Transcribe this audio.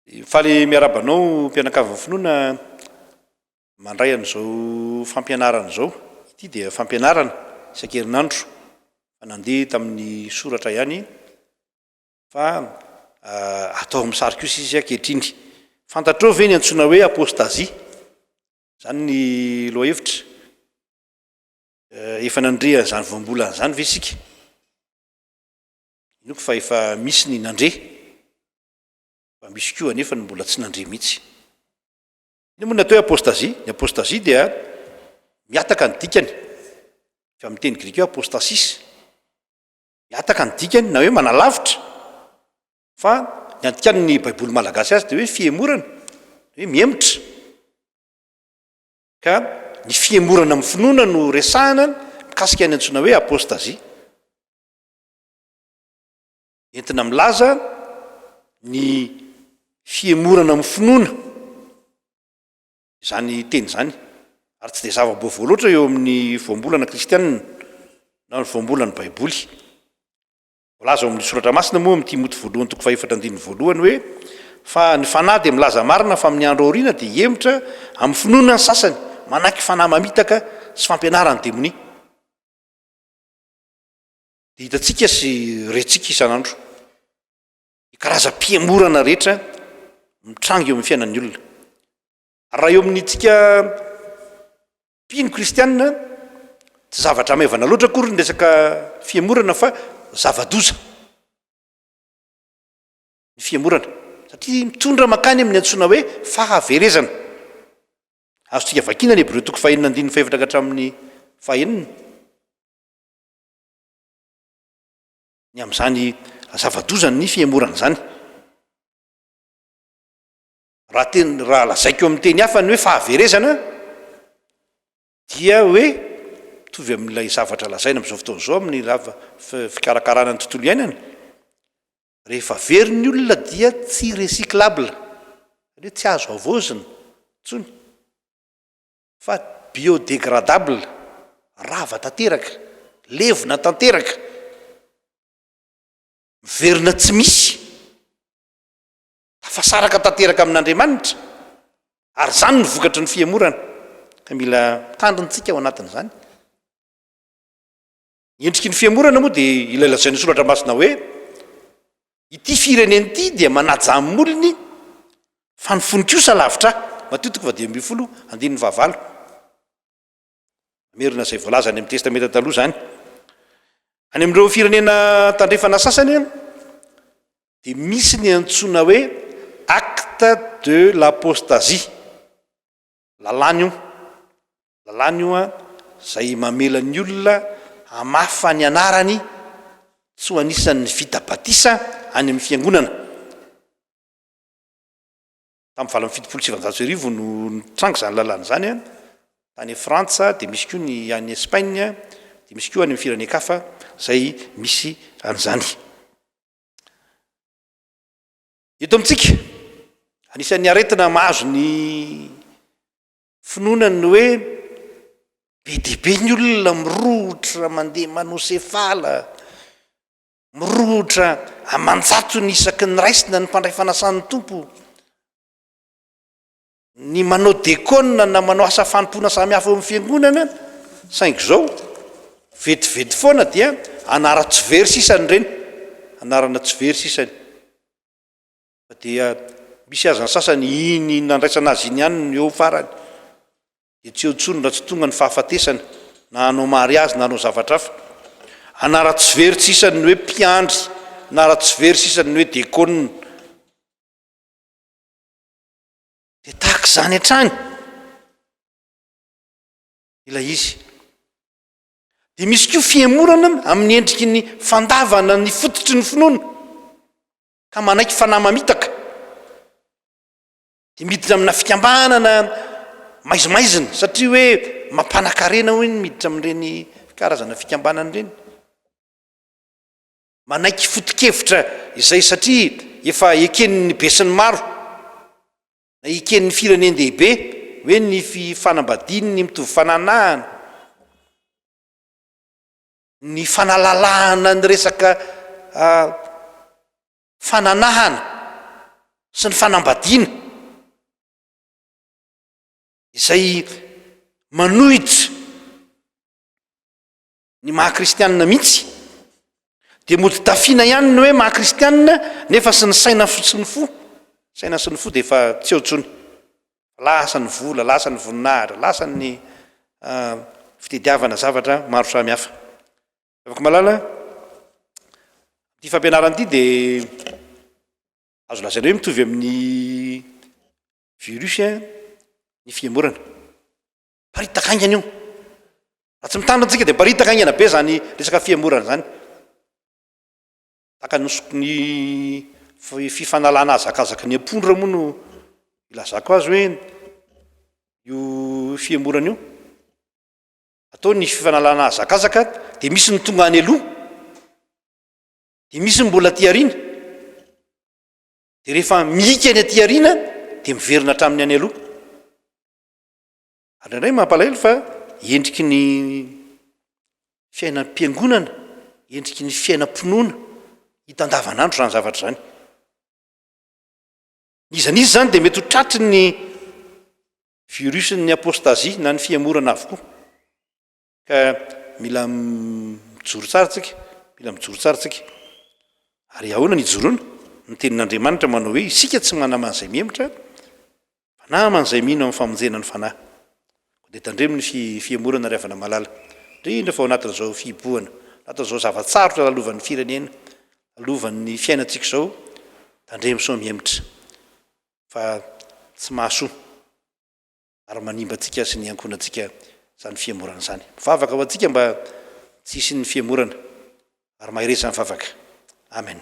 Faly miarahaba anao mpianakavin'ny finoana mandray an'izao fampianarana izao. Ity dia fampianarana isan-kerinandro fa nandeha tamin'ny soratra ihany fa atao amin'ny sary kosa izy ankehitriny. Fantatrao ve ny antsoina hoe apôstazia? Izany ny lohahevitra. Efa nandre an'izany voambolana izany ve isika? Inoako fa efa misy ny nandre. Fa misy koa anefa ny mbola tsy nandre mihitsy. Inona moa ny atao hoe apôstazia? Ny apôstazia dia mihataka ny dikany, avy amin'ny teny grika hoe apôstasis. Mihataka ny dikany na hoe manalavitra. Fa ny andikan'ny Baiboly malagasy azy dia hoe fihemorana, hoe mihemotra. Ka ny fihemorana amin'ny finoana no resahana mikasika ny antsoina hoe apôstazia. Entina milaza ny fihemorana amin'ny finoana izany teny izany, ary tsy dia zava-baovao loatra eo amin'ny voambolana kristianina na ny voambolan'ny Baiboly. Voalaza ao amin'ny Soratra Masina moa amin'ny Timoty voalohany toko fahefatra andininy voalohany hoe, Fa ny Fanahy dia milaza marina fa amin'ny andro aoriana dia hihemotra amin'ny finoana ny sasany, manaiky fanahy mamitaka sy fampianaran'ny demonia. Dia hitantsika sy rentsika isan'andro ny karazam-pihemorana rehetra mitranga eo amin'ny fiainan'ny olona. Ary raha eo amintsika mpino kristianina, tsy zavatra maivana loatra akory ny resaka fihemorana fa zava-doza ny fihemorana, satria mitondra mankany amin'ny antsoina hoe fahaverezana. Azontsika vakiana ny Hebreo toko fahenina andininy fahefatra ka hatramin'ny fahenina. Ny amin'izany zava-doza ny fihemorana izany. Raha teny, raha lazaiko amin'ny teny hafa ny hoe fahaverezana dia hoe mitovy amin'ilay zavatra lazaina amin'izao fotoana izao amin'ny lava fikarakarana ny tontolo iainana, rehefa very ny olona dia tsy recyclable, izany hoe tsy azo havaozina intsony. Fa biodegradable, rava tanteraka, levona tanteraka, miverina tsy misy, tafasaraka tanteraka amin'Andriamanitra, ary izany no vokatry ny fihemorana, ka mila mitandrina tsika ao anatin'izany. Ny endriky ny fihemorana moa dia ilay lazain'ny Soratra Masina hoe, Ity firenena ity dia manaja amin'ny molony, fa ny fony kosa lavitra ahy. Matio toko faha-15, andininy fahavalo. Mamerina izay voalaza any amin'ny Testamenta Taloha izany. Any amin'ireo firenena tandrefana sasany dia misy ny antsoina hoe acte de l'apostasie. Lalàna io. Lalàna io izay mamela ny olona hamafa ny anarany tsy ho anisan'ny vita batisa any amin'ny fiangonana. Tamin'ny 1978 no nitranga izany lalàna izany, tany Frantsa, dia misy koa ny any Espagne, dia misy koa any amin'ny firenen-kafa izay misy an'izany. Eto amintsika, anisan'ny aretina mahazo ny finoana ny hoe be dia be ny olona mirohotra mandeha manao sefala, mirohotra aman-jatony isaky ny raisina ny mpandray fanasan'ny Tompo, ny manao dekona na manao asa fanompoana samihafa eo amin'ny fiangonana, saingy izao vetivety foana dia anara-tsy very sisany ireny, anarana tsy very sisany. Fa dia misy aza ny sasany iny nandraisana azy iny ihany no eo farany, dia tsy eo intsony raha tsy tonga ny fahafatesana, na hanao mariazy na hanao zavatra hafa. Anara-tsy very sisany ny hoe mpiandry, anara-tsy very sisany ny hoe dekona. Dia tahaka izany hatrany ilay izy. Dia misy koa fihemorana amin'ny endriky ny fandavana ny fototry ny finoana, ka manaiky fanahy mamitaka. Dia miditra amina fikambanana maizimaizina, satria hoe mampanakarena hoy ny miditra amin'ireny karazana fikambanana ireny. Manaiky foto-kevitra izay satria efa eken'ny besinimaro na eken'ny firenen-dehibe hoe ny fifanambadian'ny mitovy fananahana, ny fanalalahana ny resaka fananahana. sy ny fanambadiana izay manohitra ny maha kristianina mihitsy, dia mody tafiana ihany ny hoe maha kristianina nefa sy ny saina sy ny fo, saina sy ny fo dia efa tsy eo intsony. Lasa ny vola, lasa ny voninahitra, lasa ny fitediavana zavatra maro samihafa. Afaka malala, ity fampianarana ity dia azo lazaina hoe mitovy amin'ny virus ny fihemorana. Paritaka haingana io. Raha tsy mitandrina tsika dia paritaka haingana be zany resaka fihemorana zany. Tahaka ny ny fifanalana hazakazaky ny ampondra moa no ilazako azy hoe io fihemorana io. Atao ny fifanalana hazakazaka dia misy ny tonga any aloha, dia misy ny mbola aty aoriana. Dia rehefa mihika ny aty aoriana dia miverina hatramin'ny any aloha. Ary indraindray mampalahelo fa endriky ny fiainam-piangonana, endriky ny fiainam-pinoana hita andavanandro izany zavatra izany. N'iza n'iza izany dia mety ho tratry ny virus-n'ny apôstazia na ny fihemorana avokoa. Ka mila mijoro tsara tsika, mila mijoro tsara tsika. Ary ahoana ny ijoroana? Ny tenin'Andriamanitra manao hoe isika tsy manaman'izay mihemotra, fa naman'izay mino amin'ny famonjena ny fanahy. Koa dia tandremo ny fihemorana ry havana malala, indrindra fa ao anatin'izao fihibohana, anatin'izao zava-tsarotra lalovan'ny firenena, lalovan'ny fiainantsika izao, tandremo sao mihemotra, fa tsy mahasoa. ary manimba antsika sy ny ankohonantsika izany fihemorana izany. Mivavaka ho antsika mba tsy hisian'ny fihemorana ary mahereza ny vavaka. Amen.